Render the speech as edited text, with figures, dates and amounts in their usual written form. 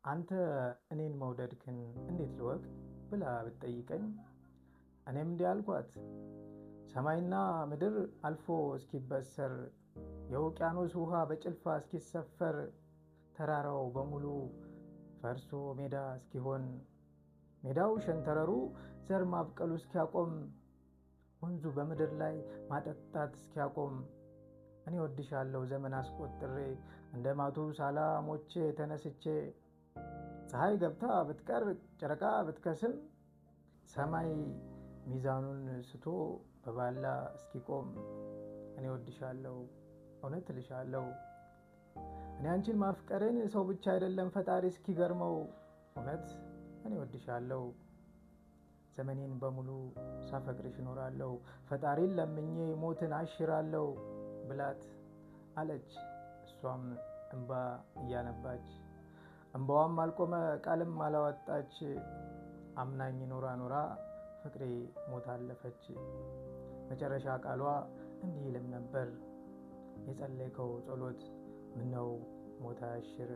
አንተ እኔን መውደድክን እንዴት ልወቅ ብላ ብትጠይቀኝ፣ እኔም እንዲህ አልኳት፣ ሰማይና ምድር አልፎ እስኪበሰር፣ የውቅያኖስ ውሃ በጭልፋ እስኪሰፈር፣ ተራራው በሙሉ ፈርሶ ሜዳ እስኪሆን፣ ሜዳው ሸንተረሩ ዘር ማብቀሉ እስኪያቆም፣ ወንዙ በምድር ላይ ማጠጣት እስኪያቆም፣ እኔ ወድሻለሁ ዘመን አስቆጥሬ እንደ ማቱሳላ ሞቼ ተነስቼ፣ ፀሐይ ገብታ ብትቀር ጨረቃ ብትከስም፣ ሰማይ ሚዛኑን ስቶ በባላ እስኪቆም፣ እኔ ወድሻለሁ እውነት እልሻለሁ። እኔ አንቺን ማፍቀሬን ሰው ብቻ አይደለም ፈጣሪ እስኪገርመው፣ እውነት እኔ ወድሻለሁ። ዘመኔን በሙሉ ሳፈቅርሽ እኖራለሁ፣ ፈጣሪን ለምኜ ሞትን አሽራለሁ ብላት አለች። እሷም እንባ እያነባች፣ እንባዋም አልቆመ ቃልም አላወጣች። አምናኝ ኖራ ኖራ ፍቅሬ ሞት አለፈች። መጨረሻ ቃሏ እንዲህ ይልም ነበር፣ የጸለይከው ጸሎት ምነው ሞት አያሽር።